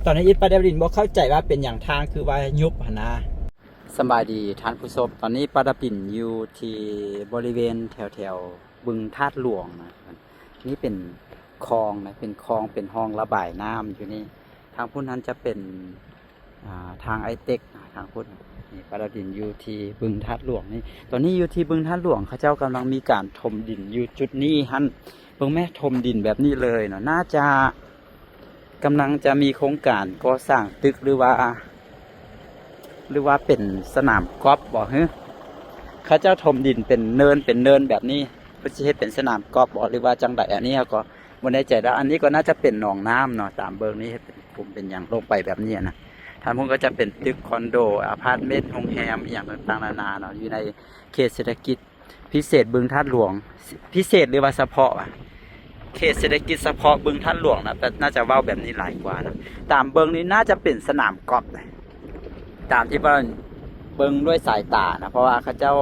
ຕອນນີ້ອີດປາດັບດິນບໍ່ເຂົ້າໃຈວ່າເປັນຫຍັງທາງຄືວ່າຍຸບຫັ້ນນາ. ສະບາຍດີທ່ານຜູ້ຊົມ, ຕອນນີ້ປາດັບດິນຢູ່ທີ່ບໍລິເວນແຖວໆບຶງທາດຫຼວງນະ. ນີ້ເປັນຄອງນະ, ເປັນຄອງ ເປັນຮ່ອງລະບາຍນ້ຳຢູ່ນີ້. ທາງພຸ້ນຫັ້ນຈະເປັນ ອ່າ ທາງໄອເຕັກນະ, ທາງພຸ້ນ. ນີ້ປາດັບດິນຢູ່ທີ່ບຶງທາດຫຼວງນີ້. ຕອນນີ້ຢູ່ທີ່ບຶງທາດຫຼວງ ເຂົາເຈົ້າກຳລັງມີການຖົມດິນຢູ່ຈຸດນີ້ຫັ້ນ. ເບິ່ງແມ້ ຖົມດິນແບບນີ້ເລີຍເນາະ. ໜ້າຈະ ກຳລັງຈະມີໂຄງການກໍ່ສ້າງຕຶກ ຫຼືວ່າ ຫຼືວ່າເປັນສະໜາມກອບບໍ? ເຂົາເຈົ້າຖົມດິນເປັນເນີນ ເປັນເນີນແບບນີ້ ເພິ່ນຊິເຮັດເປັນສະໜາມກອບບໍ ຫຼືວ່າຈັ່ງໃດ? ອັນນີ້ເຮົາກໍບໍ່ແນ່ໃຈແລ້ວ. ອັນນີ້ກໍໜ້າຈະເປັນໜອງນ້ຳເນາະ, ຕາມເບິ່ງນີ້ເຮັດເປັນຂຸມເປັນຫຍັງລົງໄປແບບນີ້ນະ. ທາງພຸ້ນກໍຈະເປັນຕຶກຄອນໂດ, ອາພາດເມັນ, ໂຮງແຮມ ອີ່ຫຍັງຕ່າງໆນານາເນາະ, ຢູ່ໃນເຂດເສດຖະກິດ ພິເສດບຶງທາດຫຼວງ, ພິເສດ ຫຼືວ່າສະເພາະວະ? ເຂດເສດຖະກິດສະເພາະບຶງທາດຫຼວງນະ, ແຕ່ໜ້າຈະເວົ້າແບບນີ້ຫຼາຍກວ່ານະ. ຕາມເບິ່ງນີ້ໜ້າຈະເປັນສະໜາມກອບນະ, ຕາມທີ່ວ່າເບິ່ງດ້ວຍສາຍຕານະ, ເພາະວ່າເຂົາເຈົ້າ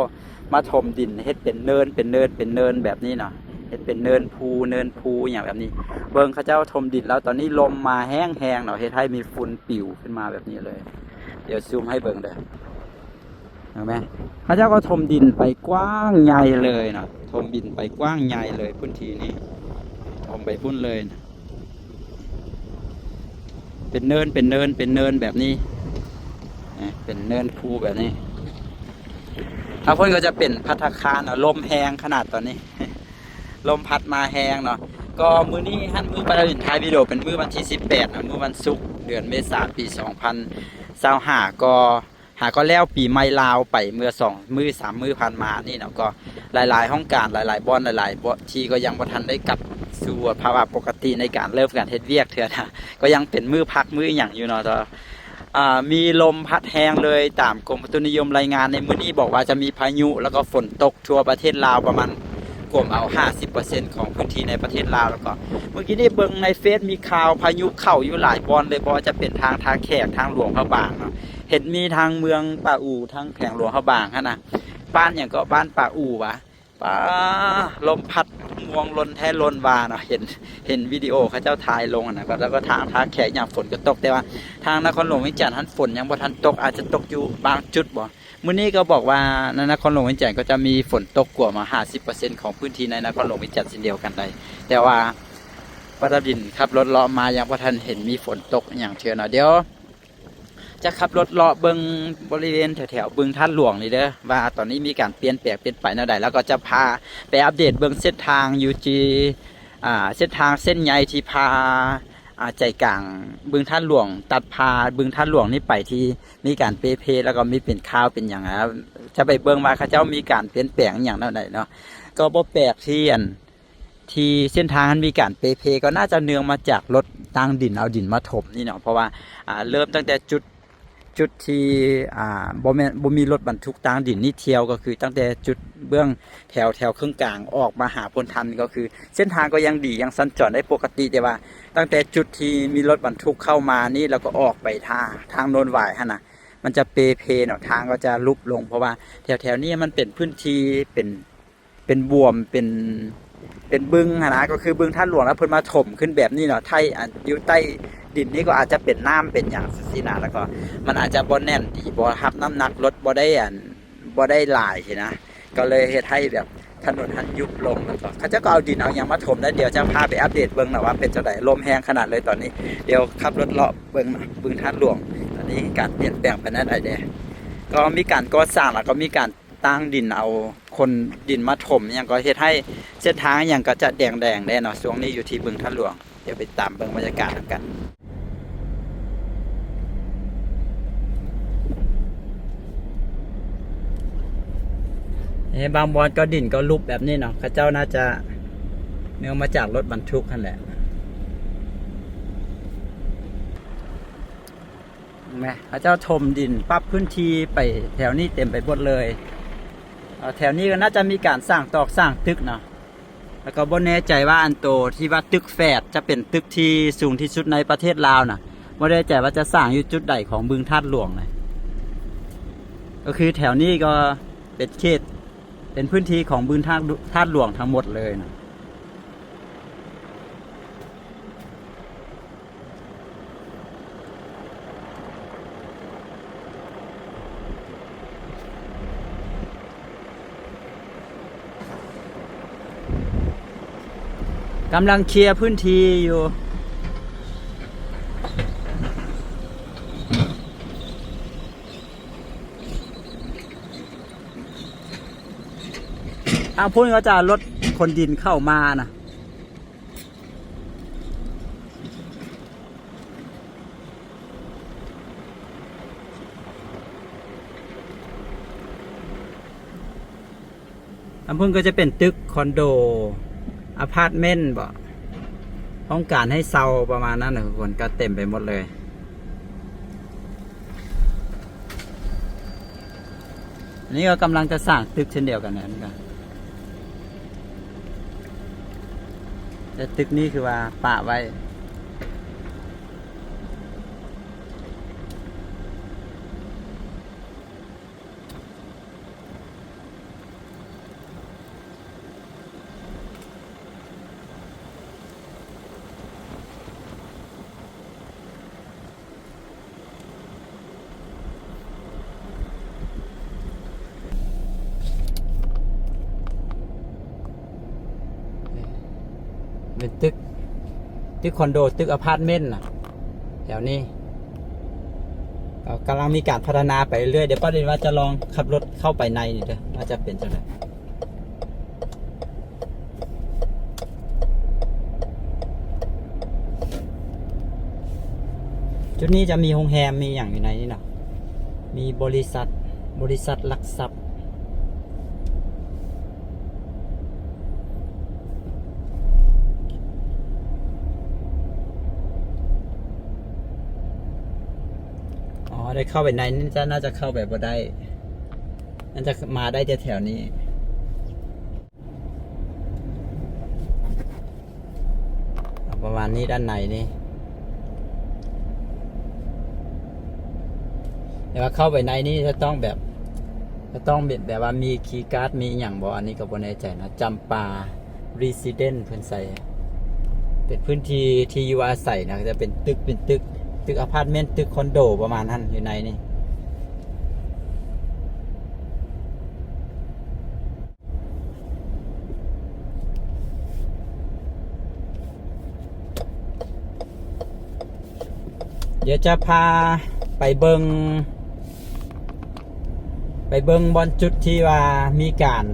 ມາຖົມດິນເຮັດເປັນເນີນ ເປັນເນີນ ເປັນເນີນແບບນີ້ເນາະ, ເຮັດເປັນເນີນພູ ເນີນພູຫຍັງແບບນີ້. ເບິ່ງເຂົາເຈົ້າຖົມດິນແລ້ວ ຕອນນີ້ລົມມາແຮງໆເນາະ, ເຮັດໃຫ້ມີຝຸ່ນປິວຂຶ້ນມາແບບນີ້ເລີຍ. ດຽວຊູມໃຫ້ເບິ່ງເດີ. ເຫັນໄໝ? ເຂົາເຈົ້າກໍຖົມດິນໄປກວ້າງໃຫຍ່ເລີຍເນາະ, ຖົມດິນໄປກວ້າງໃຫຍ່ເລີຍ ພື້ນທີ່ນີ້ ຖົມໄປພຸ້ນເລີຍນະ. ເປັນເນີນ ເປັນເນີນ ເປັນເນີນແບບນີ້ນະ, ເປັນເນີນພູແບບນີ້. ທາງພຸ້ນກໍຈະເປັນພັດຕາຄານເນາະ, ລົມແຮງຂະໜາດຕອນນີ້ ລົມພັດມາແຮງເນາະ. ກໍມື້ນີ້ຫັ້ນ ມື້ປາດັບດິນຖ່າຍວິດີໂອເປັນມື້ວັນທີສິບແປດເນາະ, ມື້ວັນສຸກ ເດືອນເມສາ ປີສອງພັນຊາວຫ້າ ກໍ ຫາກໍແລ້ວປີໃໝ່ລາວໄປເມື່ອສອງມື້ສາມມື້ຜ່ານມານີ້ເນາະ, ກໍຫຼາຍໆຫ້ອງການ ຫຼາຍໆບ່ອນ ຫຼາຍໆທີ່ກໍຍັງບໍ່ທັນໄດ້ກັບສູ່ພາວະປົກກະຕິໃນການເລີ່ມການເຮັດວຽກເທື່ອນະ, ກໍຍັງເປັນມື້ພັກມື້ຫຍັງຢູ່ເນາະ. ອ່າ ມີລົມພັດແຮງເລີຍ, ຕາມກົມອຸຕຸນິຍົມລາຍງານໃນມື້ນີ້ບອກວ່າຈະມີພາຍຸ ແລ້ວກໍຝົນຕົກທົ່ວປະເທດລາວປະມານ ກວມເອົາຫ້າສິບເປີເຊັນຂອງພື້ນທີ່ໃນປະເທດລາວ. ແລ້ວກໍມື້ກີ້ນີ້ເບິ່ງໃນເຟສມີຂ່າວພາຍຸເຂົ້າຢູ່ຫຼາຍບ່ອນເລີຍ, ບໍ່ວ່າຈະເປັນທາງທ່າແຂກ, ທາງຫຼວງພະບາງເນາະ, ເຫັນມີທາງເມືອງປາອູ, ທາງແຂວງຫຼວງພະບາງຫັ້ນນະ, ບ້ານຫຍັງກໍ ບ້ານປາອູຫວາ. ປາ ລົມພັດງວງຫຼົ່ນແທ້ຫຼົ່ນວ່າເນາະ, ເຫັນ ເຫັນວິດີໂອເຂົາເຈົ້າຖ່າຍລົງຫັ້ນນະ, ແລ້ວກໍທາງທ່າແຂກຫຍັງຝົນກໍຕົກ, ແຕ່ວ່າທາງນະຄອນຫຼວງວຽງຈັນຫັ້ນຝົນຍັງບໍ່ທັນຕົກ, ອາດຈະຕົກຢູ່ບາງຈຸດບໍ. ມື້ນີ້ກໍບອກວ່າໃນນະຄອນຫຼວງວຽງຈັນກໍຈະມີຝົນຕົກກວມເອົາຫ້າສິບເປີເຊັນຂອງພື້ນທີ່ໃນນະຄອນຫຼວງວຽງຈັນເຊັ່ນດຽວກັນໄດ໋, ແຕ່ວ່າປາດັບດິນຂັບລົດເລາະມາຍັງບໍ່ທັນເຫັນມີຝົນຕົກອີ່ຫຍັງເທື່ອເນາະ. ດຽວຈະຂັບລົດເລາະເບິ່ງບໍລິເວນແຖວໆບຶງທາດຫຼວງນີ້ເດີ ວ່າຕອນນີ້ມີການປ່ຽນແປງເປັນໄປແນວໃດ, ແລ້ວກໍຈະພາໄປອັບເດດເບິ່ງເສັ້ນທາງຢູ່ທີ່ ອ່າ ເສັ້ນທາງເສັ້ນໃຫຍ່ທີ່ພາ ອ່າ ໃຈກາງບຶງທາດຫຼວງ ຕັດພາບຶງທາດຫຼວງນີ້ໄປທີ່ ມີການເປ່ເພ ແລ້ວກໍມີເປັນຂ່າວເປັນຫຍັງ ຈະໄປເບິ່ງວ່າເຂົາເຈົ້າມີການປ່ຽນແປງອີ່ຫຍັງແນວໃດເນາະ. ກໍບໍ່ແປກທີ່ອັນ ທີ່ເສັ້ນທາງຫັ້ນມີການເປ່ເພ ກໍໜ້າຈະເນື່ອງມາຈາກລົດຕາງດິນເອົາດິນມາຖົມນີ້ເນາະ, ເພາະວ່າ ອ່າ ເລີ່ມຕັ້ງແຕ່ຈຸດ ຈຸດທີ່ ອ່າ ບໍ່ແມ່ນ ບໍ່ມີລົດບັນທຸກຕາງດິນນີ້ທ່ຽວ ກໍຄືຕັ້ງແຕ່ຈຸດເບື້ອງແຖວ ແຖວເຄິ່ງກາງອອກມາຫາພົນທັນ ກໍຄືເສັ້ນທາງກໍຍັງດີ ຍັງສັນຈອນໄດ້ປົກກະຕິ, ແຕ່ວ່າຕັ້ງແຕ່ຈຸດທີ່ມີລົດບັນທຸກເຂົ້າມານີ້ ແລ້ວກໍອອກໄປທາງ ທາງໂນນຫວາຍຫັ້ນນະ ມັນຈະເປ່ເພເນາະ, ທາງກໍຈະຫຼຸບລົງ ເພາະວ່າແຖວໆນີ້ມັນເປັນພື້ນທີ່ເປັນ ເປັນບວມ ເປັນ ເປັນບຶງຫັ້ນນະ, ກໍຄືບຶງທາດຫຼວງ ແລ້ວເພິ່ນມາຖົມຂຶ້ນແບບນີ້ເນາະ, ໄທ ອັນ ຢູ່ໃຕ້ດິນນີ້ກໍອາດຈະເປັນນ້ຳເປັນຫຍັງຊີ້ນະ, ແລ້ວກໍມັນອາດຈະບໍ່ແໜ້ນດີ ບໍ່ຮັບນ້ຳໜັກລົດ ບໍ່ໄດ້ ອັນ ບໍ່ໄດ້ຫຼາຍຊີ້ນະ, ກໍເລີຍເຮັດໃຫ້ແບບຖະໜົນຫັ້ນຍຸບລົງ. ແລ້ວກໍເຂົາເຈົ້າກໍເອົາດິນເອົາຫຍັງມາຖົມໄດ້, ດຽວຈະພາໄປອັບເດດເບິ່ງເນາະວ່າເປັນຈັ່ງໃດ. ລົມແຮງຂະໜາດເລີຍຕອນນີ້, ດຽວຂັບລົດເລາະເບິ່ງເນາະ ບຶງທາດຫຼວງ ຕອນນີ້ການປ່ຽນແປງໄປແນວໃດແດ່. ກໍມີການກໍ່ສ້າງ ແລ້ວກໍມີການ ຕາງດິນເອົາຂົນດິນມາຖົມຫຍັງ ກໍເຮັດໃຫ້ເສັ້ນທາງຫຍັງກໍຈະແດງໆແດ່ເນາະ. ຊ່ວງນີ້ຢູ່ທີ່ບຶງທາດຫຼວງ, ດຽວໄປຕາມເບິ່ງບັນຍາກາດນຳກັນ. ເອີ ບາງບ່ອນກໍດິນກໍຫຼຸບແບບນີ້ເນາະ, ເຂົາເຈົ້າໜ້າຈະເນື່ອງມາຈາກລົດບັນທຸກຫັ້ນແຫຼະ. ແມ່ນ ເຂົາເຈົ້າຖົມດິນປັບພື້ນທີ່ໄປແຖວນີ້ເຕັມໄປໝົດເລີຍ. ເອີ ແຖວນີ້ກໍໜ້າຈະມີການສ້າງຕອກສ້າງຕຶກເນາະ, ແລ້ວກໍບໍ່ແນ່ໃຈວ່າອັນໂຕທີ່ວ່າຕຶກແຝດຈະເປັນຕຶກທີ່ສູງທີ່ສຸດໃນປະເທດລາວນະ, ບໍ່ແນ່ໃຈວ່າຈະສ້າງຢູ່ຈຸດໃດຂອງບຶງທາດຫຼວງນະ. ກໍຄືແຖວນີ້ກໍເປັນເຂດ ເປັນພື້ນທີ່ຂອງບຶງທາດ ທາດຫຼວງທັງໝົດເລີຍນະ. ກຳລັງເຄຍພື້ນທີ່ຢູ່. ທາງພຸ້ນເຂົາຈະເອົາລົດຂົນດິນເຂົ້າມານະ. ອັນພຸ້ນກໍຈະເປັນຕຶກຄອນໂດ ອາພາດເມັນບໍ ຫ້ອງການໃຫ້ເຊົ່າປະມານນັ້ນນະທຸກຄົນ ກໍເຕັມໄປໝົດເລີຍ. ອັນນີ້ກໍກຳລັງຈະສ້າງຕຶກເຊັ່ນດຽວກັນນະ ອັນນີ້ກໍ ແຕ່ຕຶກນີ້ຄືວ່າປະໄວ້. ເປັນຕຶກ ຕຶກຄອນໂດ ຕຶກອາພາດເມັນນະ ແຖວນີ້ ກໍກຳລັງມີການພັດທະນາໄປເລື້ອຍ. ດຽວປ້າດິນວ່າຈະລອງຂັບລົດເຂົ້າໄປໃນນີ້ເດີ ວ່າຈະເປັນຈັ່ງໃດ. ຈຸດນີ້ຈະມີໂຮງແຮມ ມີຫຍັງຢູ່ໃນນີ້ເນາະ ມີບໍລິສັດ ບໍລິສັດຫຼັກຊັບ. ອໍ ໄດ້ເຂົ້າໄປໃນນີ້ ຈະ ໜ້າຈະເຂົ້າໄປບໍ່ໄດ້ ໜ້າຈະມາໄດ້ແຕ່ແຖວນີ້. ເອົາປະມານນີ້ ດ້ານໃນນີ້ ແຕ່ວ່າເຂົ້າໄປໃນນີ້ຈະຕ້ອງແບບ ຈະຕ້ອງເປັນແບບວ່າມີຄີກາດ ມີອີ່ຫຍັງບໍ່ ອັນນີ້ກໍບໍ່ແນ່ໃຈນະ. ຈຳປາ Residence ເພິ່ນໃສ່ ເປັນພື້ນທີ່ທີ່ຢູ່ອາໄສນະ ຈະເປັນຕຶກ ເປັນຕຶກ ຕຶກອາພາດເມັນ ຕຶກຄອນໂດປະມານນັ້ນ ຢູ່ໃນນີ້. ດຽວຈະພາໄປເບິ່ງ ໄປເບິ່ງບ່ອນຈຸດທີ່ວ່າມີການ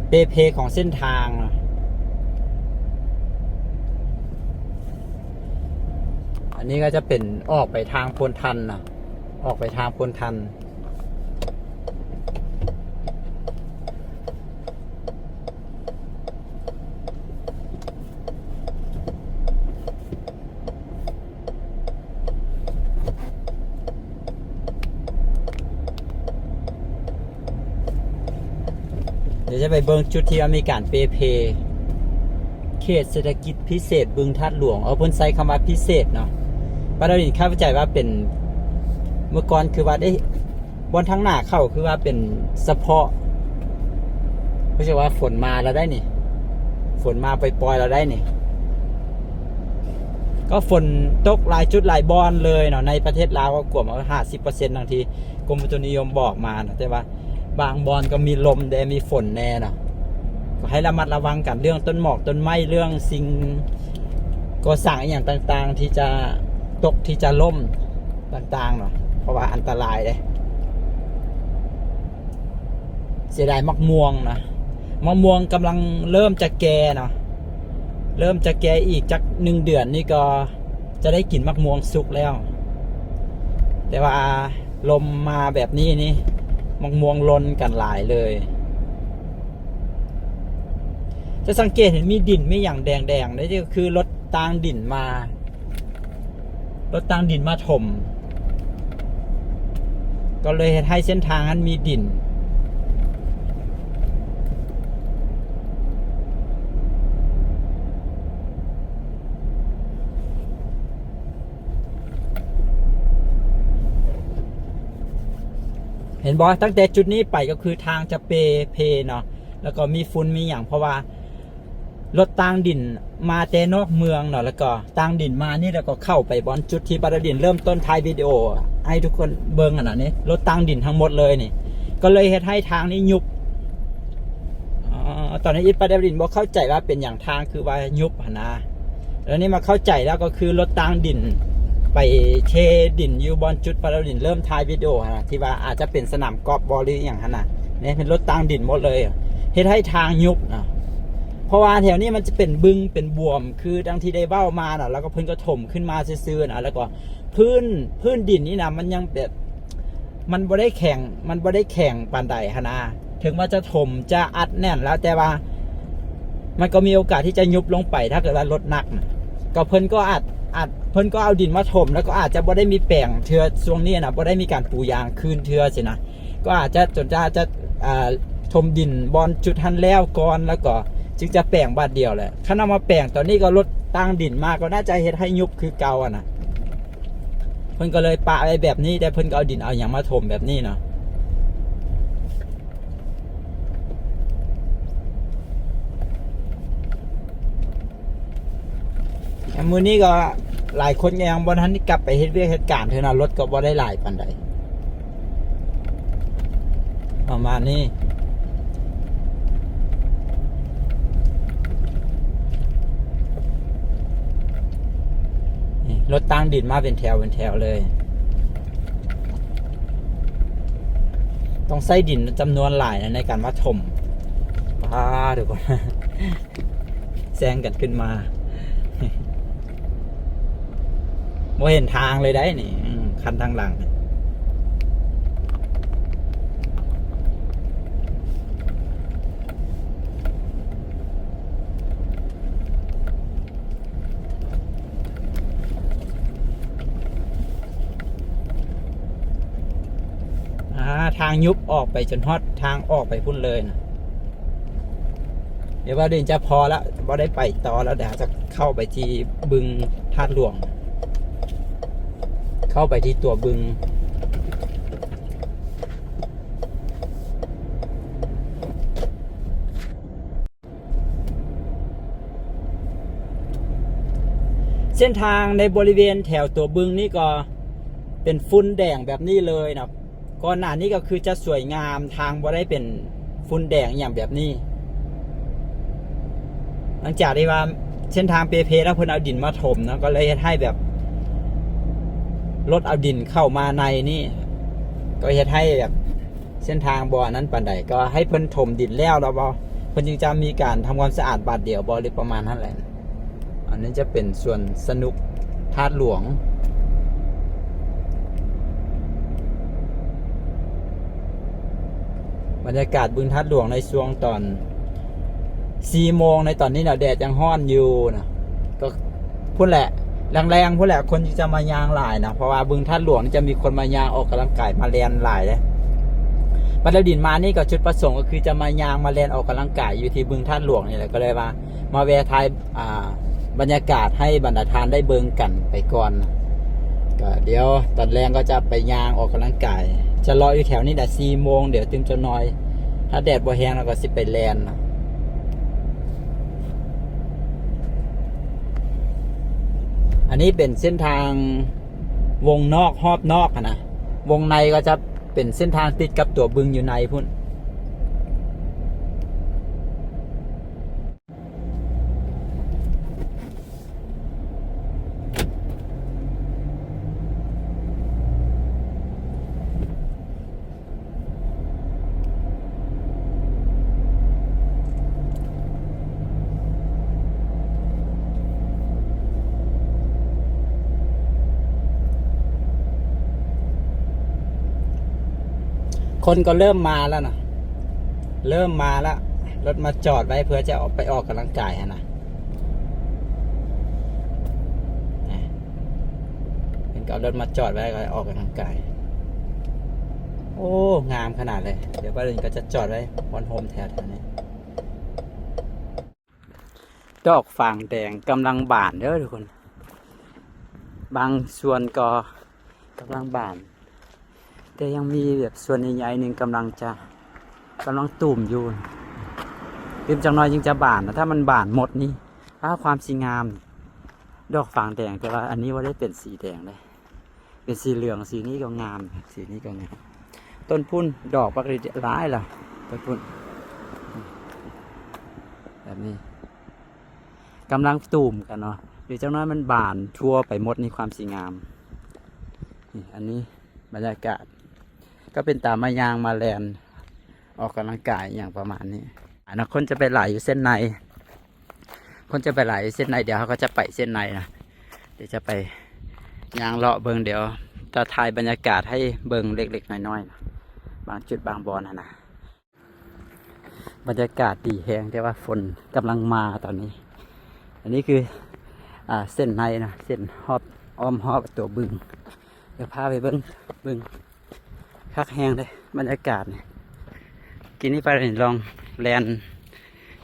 ເປ່ເພຂອງເສັ້ນທາງ. ອັນນີ້ກໍຈະເປັນອອກໄປທາງໂພນທັນນະ ອອກໄປທາງໂພນທັນ. ດຽວຈະໄປເບິ່ງຈຸດທີ່ວ່າມີການເປ່ເພ ເຂດເສດຖະກິດພິເສດບຶງທາດຫຼວງ. ເອີ ເພິ່ນໃຊ້ຄຳວ່າພິເສດເນາະ. ປາດາວດິນເຂົ້າໃຈວ່າເປັນ ເມື່ອກ່ອນຄືວ່າໄດ້ ບ່ອນທາງໜ້າເຂົ້າຄືວ່າເປັນສະເພາະ ຄືຊິວ່າຝົນມາແລ້ວໄດ໋ນີ້ ຝົນມາປ່ອຍໆແລ້ວໄດ໋ນີ້. ກໍຝົນຕົກຫຼາຍຈຸດຫຼາຍບ່ອນເລີຍເນາະ ໃນປະເທດລາວ ກໍກວມເອົາຫ້າສິບເປີເຊັນ ດັ່ງທີ່ ກົມອຸຕຸນິຍົມບອກມານະ ແຕ່ວ່າບາງບ່ອນກໍມີລົມແດ່ ມີຝົນແດ່ເນາະ. ກໍໃຫ້ລະມັດລະວັງກັນເລື່ອງຕົ້ນໝອກຕົ້ນໄມ້ ເລື່ອງສິ່ງກໍ່ສ້າງອີ່ຫຍັງຕ່າງໆ ທີ່ຈະຕົກ ທີ່ຈະລົ້ມຕ່າງໆເນາະ ເພາະວ່າອັນຕະລາຍເດ້. ເສຍດາຍໝາກມ່ວງນະ ໝາກມ່ວງກຳລັງເລີ່ມຈະແກ່ເນາະ ເລີ່ມຈະແກ່ ອີກຈັກໜຶ່ງເດືອນນີ້ກໍ ຈະໄດ້ກິນໝາກມ່ວງສຸກແລ້ວ ແຕ່ວ່າລົມມາແບບນີ້ນີ້ ໝາກມ່ວງຫຼົ່ນກັນຫຼາຍເລີຍ. ຈະສັງເກດເຫັນມີດິນມີຫຍັງແດງໆ ນີ້ກໍຄືລົດຕ່າງດິນມາ ລົດຕ່າງດິນມາຖົມ ກໍເລີຍເຮັດໃຫ້ເສັ້ນທາງນັ້ນມີດິນ. ເຫັນບໍ່? ຕັ້ງແຕ່ຈຸດນີ້ໄປກໍຄືທາງຈະເປ່ເພເນາະ ແລ້ວກໍມີຝຸ່ນມີຫຍັງ ເພາະວ່າ ລົດຕ່າງດິນມາແຕ່ນອກເມືອງເນາະ ແລ້ວກໍຕ່າງດິນມານີ້ ແລ້ວກໍເຂົ້າໄປບ່ອນຈຸດທີ່ປາດາວດິນເລີ່ມຕົ້ນຖ່າຍວິດີໂອໃຫ້ທຸກຄົນເບິ່ງຫັ້ນນະນີ້ ລົດຕ່າງດິນທັງໝົດເລີຍນີ້ ກໍເລີຍເຮັດໃຫ້ທາງນີ້ຍຸບ. ອໍ ຕອນເຮັດປະດັບດິນບໍ່ເຂົ້າໃຈວ່າເປັນຫຍັງທາງຄືວ່າຍຸບຫັ້ນນະ. ແລ້ວນີ້ມາເຂົ້າໃຈແລ້ວ ກໍຄືລົດຕາງດິນໄປເທດິນຢູ່ບ່ອນຈຸດປະດັບດິນ ເລີ່ມຖ່າຍວິດີໂອຫັ້ນນະ ທີ່ວ່າອາດຈະເປັນສະໜາມກອບບໍ ຫຼື ອີ່ຫຍັງຫັ້ນນະ. ນີ້ເປັນລົດຕາງດິນໝົດເລີຍ ເຮັດໃຫ້ທາງຍຸບນະ. ເພາະວ່າແຖວນີ້ມັນຈະເປັນບຶງເປັນບວມ ຄືດັ່ງທີ່ໄດ້ເວົ້າມານະ. ແລ້ວກໍເພິ່ນກໍຖົມຂຶ້ນມາຊື່ໆນະ ແລ້ວກໍ ພື້ນ ພື້ນດິນນີ້ນະ ມັນຍັງແບບ ມັນບໍ່ໄດ້ແຂງ ມັນບໍ່ໄດ້ແຂງປານໃດຫັ້ນນະ. ເຖິງວ່າຈະຖົມຈະອັດແໜ້ນແລ້ວ ແຕ່ວ່າມັນກໍມີໂອກາດທີ່ຈະຍຸບລົງໄປ ຖ້າເກີດວ່າລົດໜັກນະ. ກໍເພິ່ນກໍອາດ ອາດ ເພິ່ນກໍເອົາດິນມາຖົມ ແລ້ວກໍອາດຈະບໍ່ໄດ້ມີແປງເທື່ອຊ່ວງນີ້ນະ ບໍ່ໄດ້ມີການປູຢາງຄືນເທື່ອຊີ້ນະ. ກໍອາດຈະ ຈົນຈະ ຈະ ອ່າ ຖົມດິນບ່ອນຈຸດຫັ້ນແລ້ວກ່ອນ ແລ້ວກໍຈຶ່ງຈະແປງບາດດຽວແຫຼະ. ຄັນເອົາມາແປງຕອນນີ້ ກໍລົດຕາງດິນມາ ກໍໜ້າຈະເຮັດໃຫ້ຍຸບຄືເກົ່າຫັ້ນນະ. ເພິ່ນກໍເລີຍປະໄວ້ແບບນີ້ ແຕ່ເພິ່ນກໍເອົາດິນເອົາຫຍັງມາຖົມແບບນີ້ເນາະ. ແຕ່ມື້ນີ້ກໍຫຼາຍຄົນກໍຍັງບໍ່ທັນໄດ້ກັບໄປເຮັດວຽກເຮັດການເທື່ອນະ, ລົດກໍບໍ່ໄດ້ຫຼາຍປານໃດ ປະມານນີ້. ນີ້ ລົດຕາງດິນມາເປັນແຖວເປັນແຖວເລີຍ. ຕ້ອງໃຊ້ດິນຈຳນວນຫຼາຍໃນການມາຖົມ. ປາດ ທຸກຄົນ ແຊງກັນຂຶ້ນມາ ບໍ່ເຫັນທາງເລີຍໄດ໋ນີ້. ອືມ ຄັນທາງຫຼັງ ອ່າ ທາງຍຸບອອກໄປຈົນຮອດທາງອອກໄປພຸ້ນເລີຍນະ. ດຽວບ່າວດິນຈະພໍລະ ບໍ່ໄດ້ໄປຕໍ່ແລ້ວ, ດຽວຈະເຂົ້າໄປທີ່ບຶງທາດຫຼວງ ເຂົ້າໄປທີ່ຕົວບຶງ. ເສັ້ນທາງໃນບໍລິເວນແຖວຕົວບຶງນີ້ກໍເປັນຝຸ່ນແດງແບບນີ້ເລີຍເນາະ. ກ່ອນໜ້ານີ້ກໍຄືຈະສວຍງາມ, ທາງບໍ່ໄດ້ເປັນຝຸ່ນແດງອີ່ຫຍັງແບບນີ້. ຫຼັງຈາກທີ່ວ່າເສັ້ນທາງເປ່ເພແລ້ວ ເພິ່ນເອົາດິນມາຖົມເນາະ, ກໍເລີຍເຮັດໃຫ້ແບບລົດເອົາດິນເຂົ້າມາໃນນີ້ ກໍເຮັດໃຫ້ແບບ ເສັ້ນທາງບໍ່ອັນນັ້ນປານໃດ, ກໍໃຫ້ເພິ່ນຖົມດິນແລ້ວ ແລ້ວບໍ່ ເພິ່ນຈຶ່ງຈະມີການທຳຄວາມສະອາດບາດດຽວບໍ່ ຫຼື ປະມານນັ້ນແຫຼະ. ອັນນີ້ຈະເປັນສວນສະໜຸກທາດຫຼວງ. ບັນຍາກາດບຶງທາດຫຼວງໃນຊ່ວງຕອນສີ່ໂມງໃນຕອນນີ້ນະ ແດດຍັງຮ້ອນຢູ່ນະ, ກໍ ພຸ້ນແຫຼະ ແລງໆ ພຸ້ນແຫຼະ ຄົນຈະມາຍ່າງຫຼາຍນະ, ເພາະວ່າບຶງທາດຫຼວງນີ້ຈະມີຄົນມາຍ່າງອອກກຳລັງກາຍ ມາແລ່ນຫຼາຍເດ້. ບັດແລ້ວດິນມານີ້ກໍຈຸດປະສົງກໍຄືຈະມາຍ່າງມາແລ່ນອອກກຳລັງກາຍຢູ່ທີ່ບຶງທາດຫຼວງນີ້ແຫຼະ, ກໍເລີຍວ່າມາແວ່ຖ່າຍ ອ່າ ບັນຍາກາດໃຫ້ບັນດາທ່ານໄດ້ເບິ່ງກັນໄປກ່ອນ. ກໍດຽວຕອນແລງກໍຈະໄປຍ່າງອອກກຳລັງກາຍ, ຈະເລາະຢູ່ແຖວນີ້ແຫຼະ ສີ່ໂມງ ດຽວຕື່ມຈັກໜ່ອຍ, ຖ້າແດດບໍ່ແຮງແລ້ວກໍຊິໄປແລ່ນ. ອັນນີ້ເປັນເສັ້ນທາງວົງນອກຮອບນອກຫັ້ນນະ, ວົງໃນກໍຈະເປັນເສັ້ນທາງຕິດກັບຕົວບຶງຢູ່ໃນພຸ້ນ. ຄົນກໍເລີ່ມມາແລ້ວນະ, ເລີ່ມມາແລ້ວ, ລົດມາຈອດໄວ້ເພື່ອຈະອອກໄປອອກກຳລັງກາຍຫັ້ນນະ. ນີ້ ເພິ່ນກໍເອົາລົດມາຈອດໄວ້ ກໍອອກກຳລັງກາຍ. ໂອ້ ງາມຂະໜາດເລີຍ. ດຽວບ່າວດິນກໍຈະຈອດໄວ້ບ່ອນໂຮມແຖວໆນີ້. ດອກຝາງແດງກຳລັງບານເດີທຸກຄົນ, ບາງສ່ວນກໍກຳລັງບານ. ແຕ່ຍັງມີແບບສ່ວນໃຫຍ່ໆໜຶ່ງກຳລັງຈະ ກຳລັງຕູມຢູ່, ຕື່ມຈັກໜ່ອຍຈຶ່ງຈະບານນະ. ຖ້າມັນບານໝົດນີ້ ອ້າ ຄວາມຊິງາມ ດອກຝາງແດງ. ແຕ່ວ່າອັນນີ້ບໍ່ໄດ້ເປັນສີແດງເດ້, ເປັນສີເຫຼືອງ. ສີນີ້ກໍງາມ, ສີນີ້ກໍງາມ. ຕົ້ນພຸ້ນດອກປະກະຕິຫຼາຍລະ, ຕົ້ນພຸ້ນ. ນີ້ກຳລັງຕູມກັນເນາະ ດຽວຈັກໜ້ອຍມັນບານທົ່ວໄປໝົດ ນີ້ຄວາມສີງາມ. ນີ້ ອັນນີ້ບັນຍາກາດ ກໍເປັນຕາມາຍ່າງມາແລ່ນອອກກຳລັງກາຍຫຍັງປະມານນີ້. ອັນນັ້ນຄົນຈະໄປຫຼາຍຢູ່ເສັ້ນໃນ ຄົນຈະໄປຫຼາຍເສັ້ນໃນ ດຽວເຮົາກໍຈະໄປເສັ້ນໃນນະ ດຽວຈະໄປຍ່າງເລາະເບິ່ງ ດຽວຈະຖ່າຍບັນຍາກາດໃຫ້ເບິ່ງເລັກໆນ້ອຍໆນະ ບາງຈຸດບາງບ່ອນຫັ້ນນະ. ບັນຍາກາດດີແຮງ ແຕ່ວ່າຝົນກຳລັງມາຕອນນີ້. ອັນນີ້ຄື ອ່າ ເສັ້ນໃນນະ ເສັ້ນຮອບ ອ້ອມຮອບຕົວບຶງ. ດຽວພາໄປເບິ່ງ ບຶງ ຄັກແຮງເດ້ ບັນຍາກາດນີ້. ກີ້ນີ້ໄປລອງແລ່ນ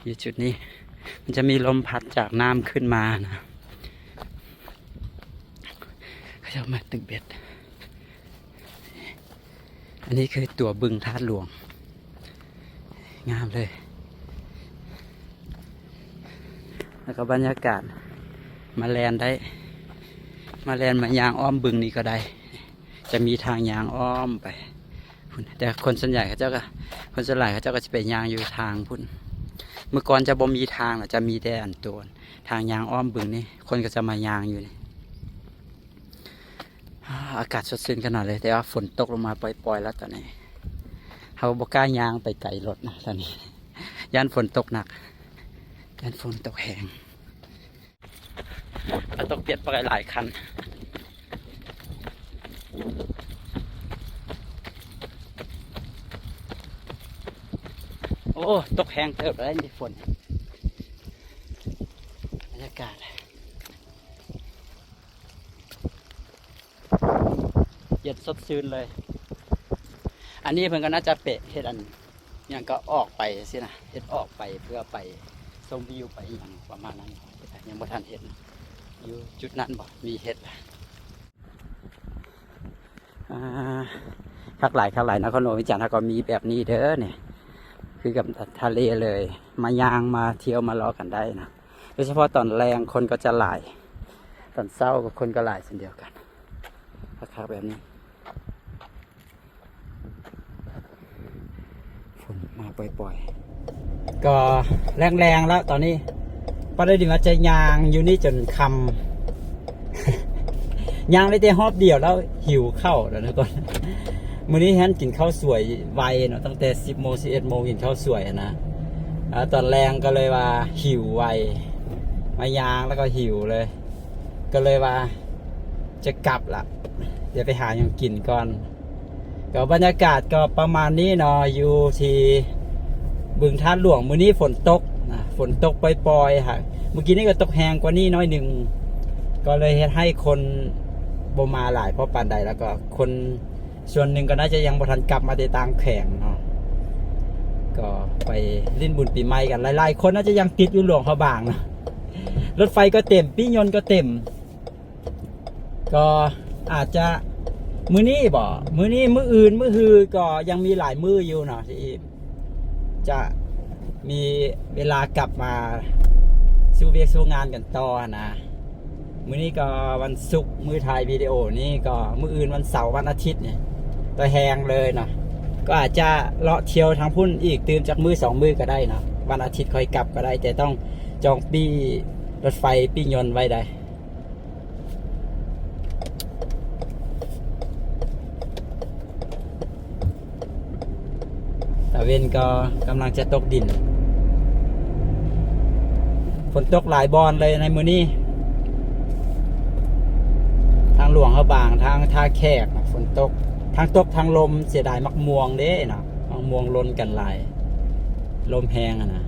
ຢູ່ຈຸດນີ້ ມັນຈະມີລົມພັດຈາກນ້ຳຂຶ້ນມານະ ເຂົາເຈົ້າມາຕຶກເບັດ. ອັນນີ້ຄືຕົວບຶງທາດຫຼວງ ງາມເລີຍ. ແລ້ວກໍບັນຍາກາດ ມາແລ່ນໄດ້ ມາແລ່ນມາຍ່າງອ້ອມບຶງນີ້ກໍໄດ້ ຈະມີທາງຍ່າງອ້ອມໄປພຸ້ນ. ແຕ່ຄົນສ່ວນໃຫຍ່ເຂົາເຈົ້າກໍ ຄົນສ່ວນຫຼາຍເຂົາເຈົ້າກໍຈະໄປຍ່າງຢູ່ທາງພຸ້ນ. ເມື່ອກ່ອນຈະບໍ່ມີທາງ ຈະມີແຕ່ອັນໂຕ ທາງຍ່າງອ້ອມບຶງນີ້ ຄົນກໍຈະມາຍ່າງຢູ່ນີ້. ອາ ອາກາດສົດຊື່ນຂະໜາດເລີຍ ແຕ່ວ່າຝົນຕົກລົງມາປ່ອຍໆແລ້ວຕອນນີ້. ເຮົາບໍ່ກ້າຍ່າງໄປໄກລົດນະຕອນນີ້ ຢ້ານຝົນຕົກໜັກ ຢ້ານຝົນຕົກແຮງ. ເອົາຕົກປຽກໄປຫຼາຍຄັນ. ໂອ້ ຕົກແຮງເຕີບແລ້ວນີ້ຝົນ. ບັນຍາກາດ ເຢັນສົດຊື່ນເລີຍ. ອັນນີ້ເພິ່ນກໍໜ້າຈະເປະເຮັດອັນຫຍັງກໍອອກໄປຊີ້ນະ ເຮັດອອກໄປເພື່ອໄປຊົມວິວໄປຫຍັງປະມານນັ້ນ. ຍັງບໍ່ທັນເຮັດນະ ຢູ່ຈຸດນັ້ນບໍ່ມີເຮັດລະ. ອ່າ ຄັກຫຼາຍ ຄັກຫຼາຍ ນະຄອນຫຼວງວຽງຈັນເຮົາກໍມີແບບນີ້ເດີນີ້ ຄືກັບທະເລເລີຍ ມາຍ່າງມາທ່ຽວມາເລາະກັນໄດ້ນະ. ໂດຍສະເພາະຕອນແລງຄົນກໍຈະຫຼາຍ ຕອນເຊົ້າຄົນກໍຫຼາຍເຊັ່ນດຽວກັນ ຄັກໆແບບນີ້. ຝົນມາປ່ອຍໆ ກໍແລງໆແລ້ວຕອນນີ້. ປາດາດິນວ່າຈະຍ່າງຢູ່ນີ້ຈົນຄ່ຳ ຍ່າງໄດ້ແຕ່ຮອບດຽວແລ້ວຫິວເຂົ້າແລ້ວທຸກຄົນ. ມື້ນີ້ຫັ້ນກິນເຂົ້າສວຍໄວເນາະ ຕັ້ງແຕ່ສິບໂມງ ສິບເອັດໂມງກິນເຂົ້າສວຍຫັ້ນນະ. ອາ ຕອນແລງກໍເລີຍວ່າຫິວໄວ ມາຍ່າງແລ້ວກໍຫິວເລີຍ ກໍເລີຍວ່າຈະກັບລະ ດຽວໄປຫາຫຍັງກິນກ່ອນ. ກໍບັນຍາກາດກໍປະມານນີ້ເນາະ ຢູ່ທີ່ບຶງທາດຫຼວງ. ມື້ນີ້ຝົນຕົກນະ ຝົນຕົກປ່ອຍໆ ຫາ ມື້ກີ້ນີ້ກໍຕົກແຮງກວ່ານີ້ໜ້ອຍໜຶ່ງ ກໍເລີຍເຮັດໃຫ້ຄົນບໍ່ມາຫຼາຍພໍປານໃດ ແລ້ວກໍຄົນ ສ່ວນໜຶ່ງກໍໜ້າຈະຍັງບໍ່ທັນກັບມາແຕ່ຕ່າງແຂວງເນາະ ກໍໄປຫຼິ້ນບຸນປີໃໝ່ກັນ. ຫຼາຍໆຄົນໜ້າຈະຍັງຕິດຢູ່ຫຼວງພະບາງເນາະ ລົດໄຟກໍເຕັມ ປີ້ຍົນກໍເຕັມ. ກໍອາດຈະມື້ນີ້ບໍ ມື້ນີ້ ມື້ອື່ນ ມື້ຮືກໍຍັງມີຫຼາຍມື້ຢູ່ເນາະ ທີ່ຈະມີເວລາກັບມາສູ່ວຽກສູ່ງານກັນຕໍ່ຫັ້ນນະ. ມື້ນີ້ກໍວັນສຸກ ມື້ຖ່າຍວິດີໂອນີ້ກໍ ມື້ອື່ນວັນເສົາ ວັນອາທິດນີ້ ຕາແຮງເລີຍເນາະ. ກໍອາດຈະເລາະທ່ຽວທາງພຸ້ນອີກຕື່ມຈັກມື້ສອງມື້ກໍໄດ້ເນາະ ວັນອາທິດຄ່ອຍກັບກໍໄດ້ ແຕ່ຕ້ອງຈອງປີ້ລົດໄຟ ປີ້ຍົນໄວ້ໄດ໋. ຕາເວັນກໍກຳລັງຈະຕົກດິນ ຝົນຕົກຫຼາຍບ່ອນເລີຍໃນມື້ນີ້ ທາງຫຼວງພະບາງ ທາງທ່າແຂກ ຝົນຕົກ ທັງຕົກທັງລົມ. ເສຍດາຍໝາກມ່ວງເດ້ເນາະ ໝາກມ່ວງຫຼົ່ນກັນຫຼາຍ ລົມແຮງຫັ້ນນະ.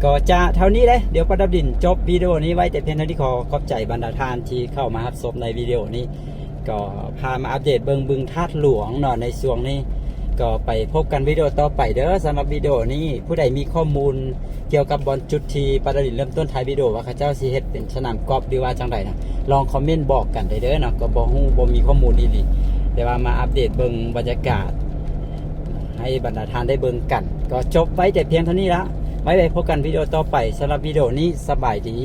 ກໍຈະເທົ່ານີ້ເດ້ ດຽວປະດັບດິນຈົບວິດີໂອນີ້ໄວ້ແຕ່ພຽງເທົ່ານີ້. ຂໍຂອບໃຈບັນດາທ່ານທີ່ເຂົ້າມາຮັບຊົມໃນວິດີໂອນີ້ ກໍພາມາອັບເດດເບິ່ງບຶງທາດຫຼວງເນາະໃນຊ່ວງນີ້. ກໍໄປພົບກັນວິດີໂອຕໍ່ໄປເດີ. ສຳລັບວິດີໂອນີ້ ຜູ້ໃດມີຂໍ້ມູນກ່ຽວກັບບ່ອນຈຸດທີ່ປະດັບດິນເລີ່ມຕົ້ນຖ່າຍວິດີໂອວ່າເຂົາເຈົ້າຊິເຮັດເປັນສະໜາມກອບ ຫຼືວ່າຈັ່ງໃດນະ ລອງຄອມເມັນບອກກັນໄດ້ເດີເນາະ. ກໍບໍ່ຮູ້ ບໍ່ມີຂໍ້ມູນອີ່ຫຼີ ແຕ່ວ່າມາອັບເດດເບິ່ງບັນຍາກາດ ໃຫ້ບັນດາທ່ານໄດ້ເບິ່ງກັນ. ກໍຈົບໄວ້ແຕ່ພຽງເທົ່ານີ້ລະ ໄວ້ໄປພົບກັນວິດີໂອຕໍ່ໄປ. ສຳລັບວິດີໂອນີ້ ສະບາຍດີ.